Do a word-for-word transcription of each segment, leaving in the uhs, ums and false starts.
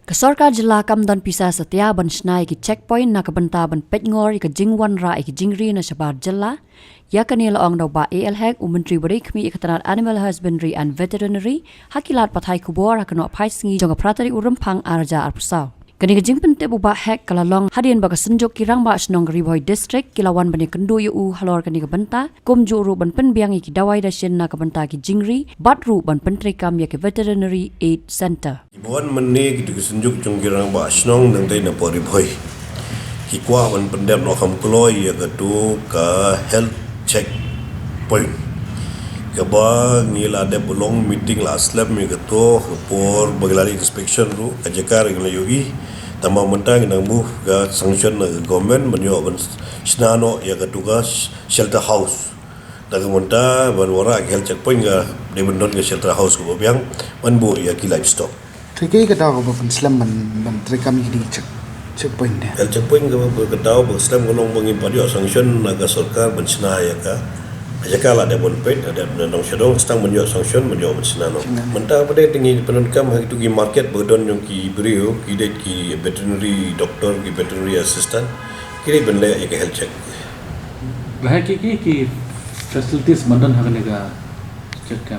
Ka sorkar jylla kam don pisa satia ban shna ïa ki checkpoint na ka bynta ban peit ngor ïa ka jingwanrah ïa ki jingri na shabar jylla. Ïa kane la ong da u Bah A L Hek, u Myntri ba dei khmih ïa ka tnad Animal Husbandry and Veterinary ha ki lad pathai khubor ha ka nohphai sngi jong ka phra tarik u Rymphang ar hajar arphew saw. Kane ka jingpyntip u Bah Hek ka la long hadien ba ka Synjuk ki Rangbah Shnong ka Ri Bhoi District ki la wan ban ïakynduh ïa u halor kane ka bynta, kumjuh ruh ban pynbiang ïa ki dawai dashin na ka bynta ki jingri, bad ruh ban pyntreikam ïa ki Veterinary Aid Centre. Ki ba wan mynne ki tu ki Synjuk jong ki Rangbah Shnong nangtai na Ri Bhoi, ki kwah ban pyndep noh kham kloi ïa katu ka health check point, kaba ngi la dep long meeting la slem ïa kato ka por ba ngi la inspection ruh ka jaka ruh ngi la ïohi. Tangba mynta ngi dang buh ka sanction na ka government ban ïoh ban shna noh ïa katu ka shelter house. Da ka mynta ban wanrah ka health checkpoint ka dei ban don ka shelter house kaba biang ban buh ïa ki livestock. Te kaei ka daw kaba pynslem ban, ban treikam ïa kine ki check, checkpoint ne? Health checkpoint kaba, ka daw ba slem ka long ba ngim pat ïoh sanction na ka sorkar ban shna ïa ka. Ka jaka la dep ban peit, la dep na dong sha dong, tang ban ïoh sanction ban ïoh ban shna noh. Mynta pat dei te ngi pyndonkam ha kitu ki market ba don jong ki briew, ki dei ki veterinary doctor, ki veterinary assistant, ki dei ban leh ïa ka health check. Ba ha ki, ki, ki facilities ba don ha kane ka jaka.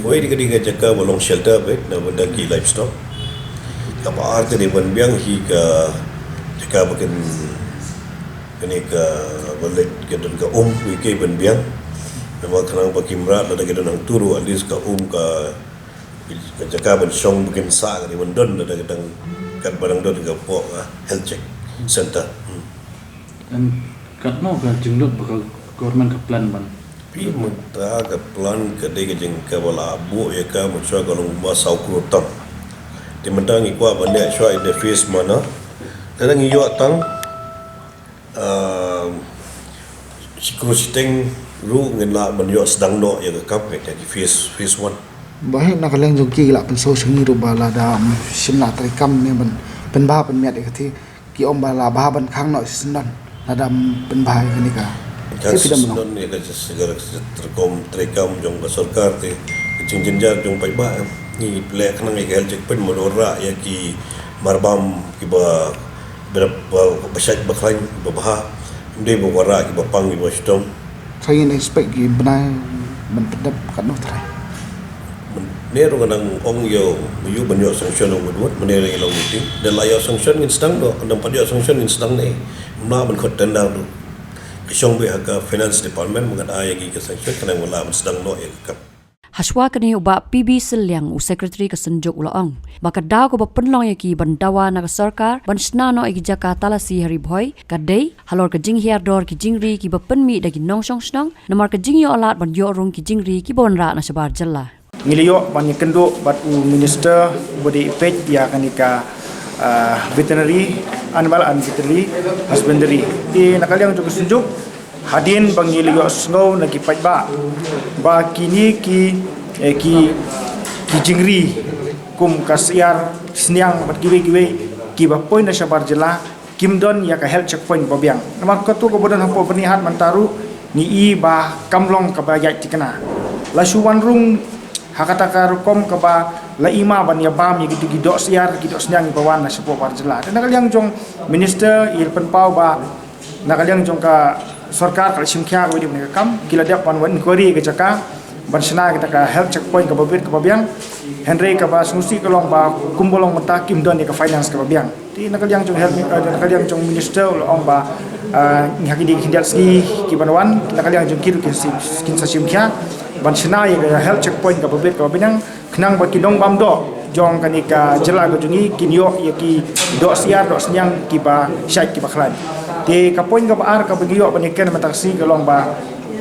Wei, dei ka, dei ka jaka ba long shelter beit na bynta ki livestock. Kaba ar ka dei ban biang hi ka jaka ba kin, kane kaba leit ka don ka um, wei, ka ban biang. Namar khnang ba ki mrad lada ki don hangtu ruh, at least ka um, ka, ka jaka ban shong ba kin sah ka dei ban don lada ka dang, katba dang don ka pok, ah, health check center. Hmm. And katno ka jinglut ba ka government ka plan ban? Phi, mynta ka plan ka dei ka jing kaba la buh ïa ka, mynshwa ka long ba saw klur tam. Te mynta ngi kwah ban leh shwa in the phase mano. Te ngi ïoh tang, um, shi klur shiteng ruh ngin lah ban ïoh sdang noh ïa ka kam, ïa ki phase, phase one. Ba hi na ka liang jong ki la pynsngew sha ngi ruh ba lada, um, shim la treikam ne ban pynbha pynmiat ïa ka thing. Ki ong ba la bha ban khang noh shisyndon lada pynbha ïa kane ka. Ka shisyndon ïa ka jingtreikam jong ka sorkar te, ka jingjynjar jong paidbah, eh. Ngi leh khnang ïa ka health checkpoint ban wanrah ïa ki marbam kiba, ba, ba, ba shait ba khlaiñ ba bha. Ym dei ban wanrah kiba pang kiba shitom. Trai ngin expect ki bnai ban pyndep katno trai? Mynne ruh nga dang ong ïa u, mynne ban ïoh sanction u mut mut, mynne ruh ngi long meeting. Da la ïoh sanction ngin sdang noh, da ym pat ïoh sanction ngin sdang ne. Ym lah ban khot tender ruh. Ka shong beit ha ka finance department, mynta ai ïa ki ka sanction, khnang ba lah ban sdang noh ïa ka kam. Hashwa kane u Bah P B Sylliang, u secretary ka Synjuk, u la ong ba ka daw kaba pynlong ïa ki ban dawa na ka sorkar ban shna noh ïa ki jaka talasi ha Ri Bhoi ka dei halor ka jinghiar dor ki jingri kiba pynmih da ki nongshong shnong, namar ka jingïoh lad ban ïoh rung ki jingri kiba wanrah na shabar jylla. Ngi la ïoh ban ïakynduh bad u minister uba dei peit ïa kane ka, ah, veterinary, animal and veterinary husbandry. Te na ka liang jong ka Synjuk, hadien ba ngi la ïohsngew na ki paidbah ba kine ki, eh, ki, ki jingri kum ka syiar, sniang bad kiwei kiwei kiba poi na shabar jylla, kim don ïa ka health checkpoint ba biang. Namar katu kaba don hapoh Byrnihat mynta ruh ngi i ba kam long kaba ïaid thikna. La shu wan rung ha kata ka rukom kaba la i ma ban ïa bam ïa kitu ki doh syiar, ki doh sniang kiba wan na shapoh bar jylla. Te na ka liang jong minister i la pynpaw ba na ka liang jong ka sorkar ka la shim khia kaba dei ban ïa ka kam, ki la dep ban wan inquiry ka jaka ban shna kata ka health checkpoint kaba bit kaba biang. Hynrei kaba sngewsih ka long ba kumba long mynta kim don ïa ka finance kaba biang. Te na ka liang jong health, eh, na ka liang jong minister u la ong ba, eh, ha kine ki khyndiat sngi kiban wan, na ka liang jong ki ruh kin sa, kin sa shim khia ban shna ïa ka health checkpoint kaba bit kaba biang, khnang ba ki nongbam doh jong kane ka jylla ka jong ngi kin ïoh ïa ki doh syiar doh sniang kiba shait kiba khlaiñ. Te ka point kaba ar kaba ngi ïoh ban ïakren mynta ka sngi ka long ba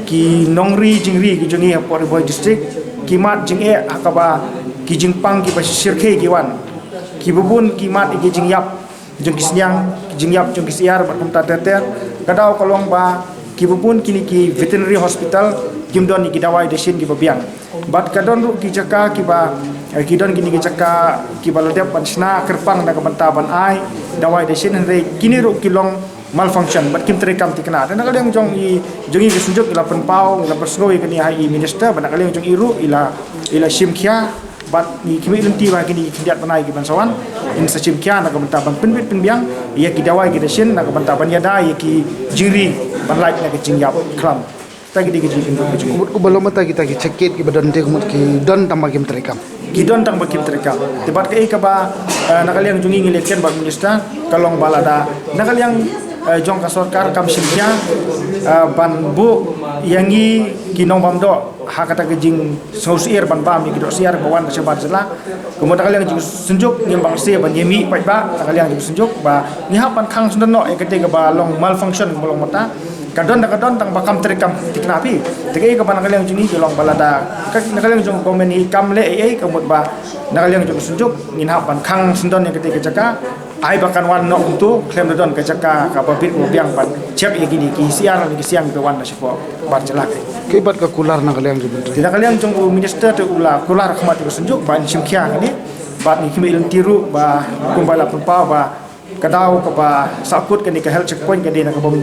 ki nongri jingri ki jong ngi hapoh Ri Bhoi District ki mad jingeh ha kaba ki jingpang kiba shyrkhei ki wan. Kiba bun ki mad ïa ki jingïap jong ki sniang, ki jingïap jong ki syiar bad kumta ter ter. Ka daw ka long ba kiba bun kine ki veterinary hospital kim don ïa ki dawai dashin kiba biang. Bad ka don ruh ki jaka kiba, eh, ki don kine ki jaka kiba la dep ban shna kyrpang na ka bynta ban ai dawai dashin, hynrei kine ruh ki long malfunction bad kim treikam thikna. Te na ka liang jong i, jong i ka Synjuk i la pynpaw, i la pynsngew ïa kane ha i minister, bad na ka liang jong i ruh i la, i la shim khia Bad ngi khmih lynti ba kine ki khyndiat bnai ki ban sa wan, in sa shim khia na ka bynta ban pynbit pynbiang ïa ki dawai ki dashin, na ka bynta ban ïada ïa ki jingri ban lait na ka jingïap khlam. Ta ki dei ki jingkynduh ki jong ngi. Kumut, kumba long mynta kita ki check gate kiba don te, kumut ki don tang ba kim treikam. Ki don tang ba kim treikam. Te bad kaei kaba, eh, na ka liang jong ngi ngi leh kren bad minister, ka long ba lada na ka liang, eh, jong ka sorkar kam shim khia, eh, ban buh ïa ngi ki nongbam doh ha kata ka jingsngewsyiar ban bam ïa ki doh syiar ba wan na shabar jylla. Kumut, na ka liang jingsynjuk ngim bang seh ban ïa mih paidbah, na ka liang jingsynjuk ba ngi hap ban khang sngewdon noh ïa kata kaba long malfunction kaba long mynta. Ka don da ka don tang ba kam treikam, thikna phi. Te kaei kaba na ka liang jong ngi ka long ba lada ka, na ka liang jong government hi kam leh ei ei, kumut ba na ka liang jong ka synjuk ngin hap ban khang sngewdon ïa kata ka jaka. Ai ba kan wan noh kumto, khlem da don ka jaka kaba bit ba biang ban check ïa kine ki syiar ne ki siang kiba wan na shapoh bar jylla. Kaei pat ka kular na ka liang jong u Myntri? Te na ka liang jong u Minister te u la kular khmat ïa ka synjuk ban shim khia kane. Bad ngi khmih lynti ruh ba kumba la pynpaw ba ka daw kaba sahkut kane ka health checkpoint ka dei na ka bym,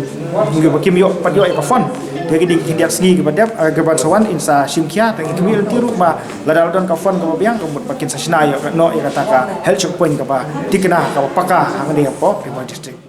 ngi ba kim ïoh pat ïoh ïa ka fund. Te ki dei ki khyndiat sngi kiba dep, eh, kiban sa wan in sa shim khia, te ngi khmih lynti ruh ba lada la don ka fund kaba biang, kumut ba kin sa shna ïa ka, noh ïa kata ka health checkpoint kaba thikna, kaba paka hangne hapoh Ri Bhoi District.